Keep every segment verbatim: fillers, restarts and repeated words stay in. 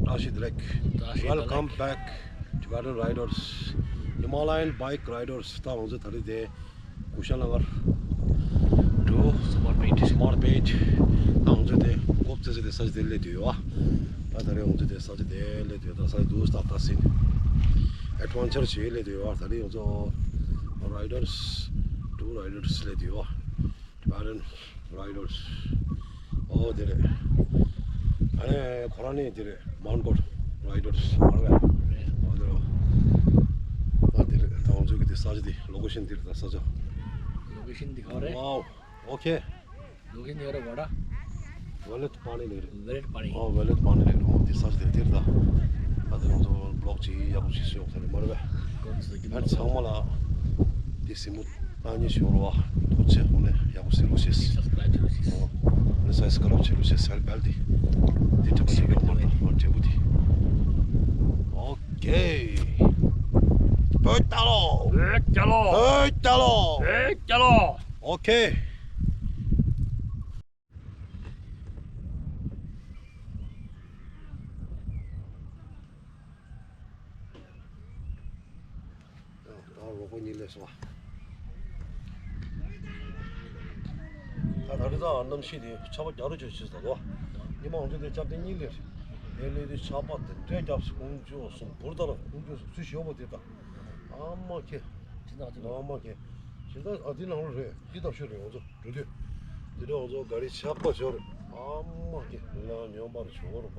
བཀྲ་ཤིས་བདེ་ལེགས། བཀྲ་ཤིས་བདེ་ལེགས། Welcome back, Tibetan Riders, Himalayan Bike Riders. ད་ང་ཚོ་ད་རེས་དེ་གུ་ཤ་ལ་ངར་འགྲོ། Small Beach. Small Beach. ད་ང་ཚོ་དེ་ཀོབ་ཙེ་ཙེ་དེ་ས་ཆ་དེ་སླེབས་དུས་ཡོད་བ། ད་ད་རེས་ང་ཚོ་དེ་ས་ཆ་དེ་སླེབས་དུས་ད་ས་ཆ་དུ་སྟག་ད་སིན་ཨེ་ཌི་ཝེན་ཅར་བྱེད་སླེབས་དུས་ཡོད་བ། ད་རེས་ང་ཚོ་Riders, two Riders སླེབས་དུས་ཡོད་བ། Tibetan Riders. ཨོ་དེ་རེད། ཨ་ནི་ཁོ་རང་ནི་དེ་རེད། Mount Gox Riders. ཨོ་དེ་རེད། ཨ་དེ་རེད། ད་ང་ཚོ་གི་དེ་ས་ཆ་དེ་ལོ་ཀེ་ཤན་དེ་རེད། ད་ས་ཆ། ལོ་ཀེ་ཤན་དེ་ག་རེད། Wow. Okay. ལོ་ཀེ་ཤན་དེ་ག་རེད་བ་ད། Valet Pani ལེགས་རེད། Valet Pani. ཨོ་Valet Pani ལེགས་རེད། ཨོ་དེ་ས་ཆ་དེ་དེ་རེད་ད། ཨ་དེ་ང་ཚོ་བི་ལོག་ཅིག་ཡག་པོ་ཞིག་བཟོས་ཡོད་ས་རེད་མ་རེད་པས། ཨ་ཚང་མ་ལ་དེ་སེམས་མོ་ཨ་ནི་ཞོར་བ་ཐུགས་རྗེ་ཆེ། ཨོ་ནི་ཡག་པོ་ཟེར་རོགས་ཞེས། ཨོ་ནི་སབ་སི་ཀ་རབ་བྱེད་རོགས་ཞེས་ཟེར་བལ་དེ་དེ་དྲི་བ་ཞིག་ཡོད་མ་རེད། ཨོ་དྲི་བ་དེ། ཨོ་ཀེ། བོད་རྒྱལ་ལོ། བོད་རྒྱལ་ལོ། བོད་རྒྱལ་ལོ། བོད་རྒྱལ་ལོ། ཨོ་ཀེ། ད་རོགས་པ་གཉིས་སླེབས་སོང་བ། ད་ད་རེས་ད་གནམ་གཤིས་དེ་ཆར་པ་རྒྱག་རོགས་བྱོས་ཞེས་ཟེར་བ། ཉི་མ་ང་ཚོ་དེ་ལྕགས་རྟ་གཉིས་སླེབས། དེ་སླེབས་དུས་ཆར་པ་དེ་འདྲས་རྒྱབ་སོང་། ཁོང་ཚོ་གསུམ་འབུར་ལྟར་ཁོང་ཚོ་ཚུར་ཞོགས་པ་དེ་དང་། ཨ་མ་ཁེ། ཨ་མ་ཁེ། ཞེ་ད་ཨ་དེ་ནང་ལ་རེད། འདི་ལྟ་ཤོད་རེད། ང་ཚོ་འགྲོ་དུས་དེ་འདྲ་ང་ཚོ་ག་རེ་ཆགས་པ་ཤོར་རེད། ཨ་མ་ཁེ། ང་སྨྱོན་པ་རེད་ཞོར་རོགས་པ།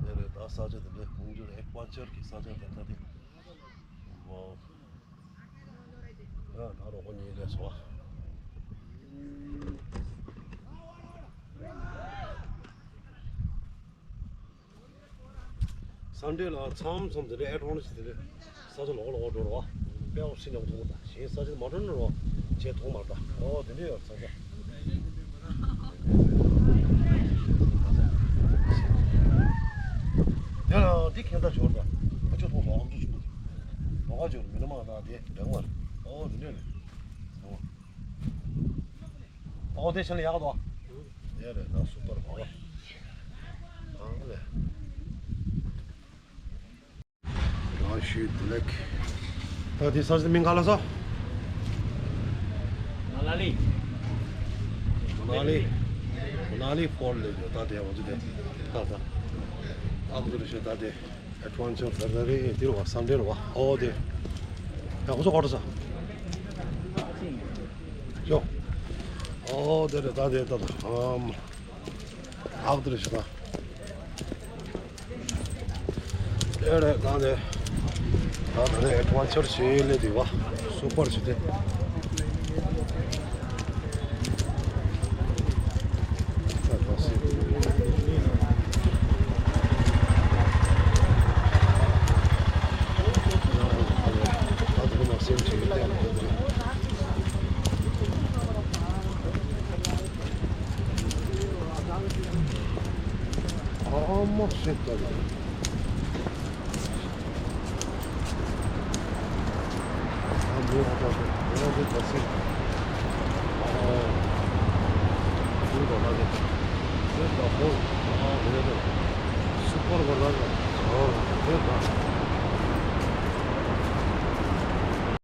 དེ་རེད། ད་ས་ཆ་དེ་འདྲ་ཁོང་ཚོ་ཨེ་ཌི་ཝེན་ཅར་གྱི་ས་ཆ་དེ་ལྟ་དེ། ཝའོ། ཡ་ད་རོགས་པ་གཉིས་སླེབས་སོང་བ། སན་ཌེ་ལ་མཚམས་མཚམས་དེ་འདྲའི་ཨེ་ཌི་ཝེན་ཅར་དེ་འདྲའི་ས་ཆ་ལོག་ལོག་འགྲོ་རོགས། དཔེ་ཡག་ཤིན་ཏུ་མཐོང་གི་ད། གཞན་ས་ཆ་མ་འགྲོ་ནི་རོགས། བྱས་མཐོང་མ་ད། ཨོ་དེ་འདྲའི་ཡོད་ས་ཆ། དེ་ལ་འདི་ཁྱེད་ད་ཞོར་ད། ཨ་ཅོ་མཐོང་སོང་། ཨ་ཅོ་ཆུང་མོ་དེ། ལོག་ག་ཅོར་མི་ན་མ་ད་དེ་འདྲ་མ་རེད། ཨོ་དེ་འདྲ་རེད། ཨོ། ཨོ་དེ་ཆ་ལ་ཡག་དོ། དེ་རེད་ད། སུ་པར་བ་བ། ཨང་ལེ། བཀྲ་ཤིས་བདེ་ལེགས། ད་དེ་ས་ཆ་མིང་ག་ལ་ས། མ་ན་ལི། མ་ན་ལི། མ་ན་ལི་ཕོལ་ལེ། ད་དེ་འོ་དེ་དེ་ད་ད། ཨ་ཁུ་དེ་རེད་ཤག་ད་དེ། ཨེ་ཌི་ཝེན་ཅར་ད་ད་རེད། དེ་རེད་བ། སན་ཌེ་རེད་བ། ཨོ་དེ། ཡ་ཁོ་ཚོ་ག་རེ་ཟ། ཡོ། ཨོ་དེ་རེད་ད་དེ་ད་ད། ཨམ། ཨ་ཁུ་དེ་རེད་ཤག་ད། ཨེ་རེད་ད་ནས། ད་ད་ནས་ཨེ་ཌི་ཝེན་ཅར་བྱེད་ལས་དེ་བ། སུ་པར་བྱེད་དེ། ད་ད་སེ། ད་དེ་ནས་སེམས་བྱེད་ཀྱི་ལས་དེ། ཨ་མ་ཤེས་ད་ལ། ཨ་མོ་ཨ་ད་ད་ད་ད་ད་སེ། ཨ། ཨ་ད་ད་ད་ད་ཧོ། ཨ་རེད་ད། སུ་པར་བ་ལ་ད། ཨ་རེད་ད།